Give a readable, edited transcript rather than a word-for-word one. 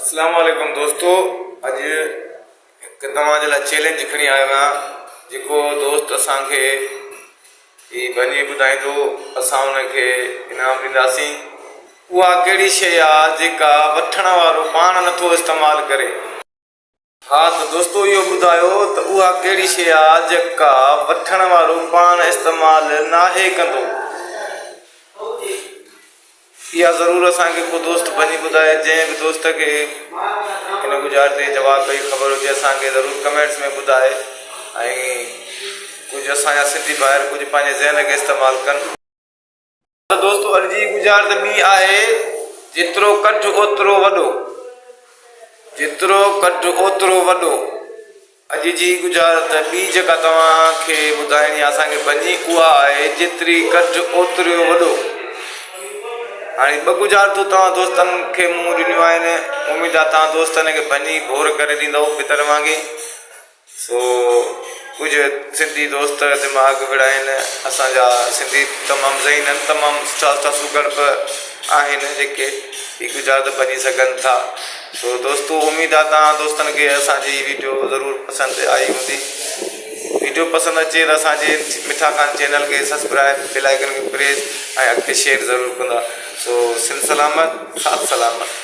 اسلام عليڪم دوستو اڄ هڪ توهان جي لاء چئلينج کڻي آيو آهيان جيڪو دوست اسان کي هي ڀڃي ٻڌائيندو اسان ان کي انعام ڏينداسين اها ڪهڙي شيء آهي جيڪا وٺڻ وارو پاڻ نٿو استعمال ڪري. ها ته دوستو اهو ٻڌايو ته اها ڪهڙي شيء آهي جيڪا وٺڻ وارو پاڻ استعمال ناهي ڪندو. اها ضرور اسان کي ڪو دوست ڀڃي ٻڌائي جنهن به دوست کي ان ڳجهارت جي جواب جي خبر هجي اسان کي ضرور ڪمينٽس ۾ ٻڌائي ۽ ڪجهه اسان جا سنڌي ڀائر ڪجهه پنهنجي ذهن کي استعمال ڪن. ته دوستو اڄ جي ڳجهارت ٻي آهي جيترو ڪڍ اوترو وڏو جيترو ڪڍ اوترو وڏو اڄ جي ڳجهارت ٻي جيڪا توهان کي ٻڌائڻي آهي اسان کي ڀڃي اها آهي جيتري ڪڍ اوترو وڏو هاڻي ٻه ڳجهارتون توهان دوستن کي مون ڏنيون آهن اميد آهي توهان دوستن کي ڀڃي ڀور ڪري ڏيندو ڀتر وانگي سو ڪجهه سنڌي دوست دماغ وڙهائين اسان جا سنڌي تمام ذهين آهن تمام سٺا سٺا سگهڙ به آهن جيڪي هي ڳجهارت ڀڃي سگهن ٿا سو دوستو اميد آهي توهان دوستن کي اسان جي ويڊيو ضرور پسند آئي هوندي ويڊيو پسند اچي ته اسان جي مٺا خان چينل کي سبسڪرائب بيل آئيڪن کي پريس ۽ اڳتي شيئر ضرور ڪندا سو سنڌ سلامت ساٿ سلامت.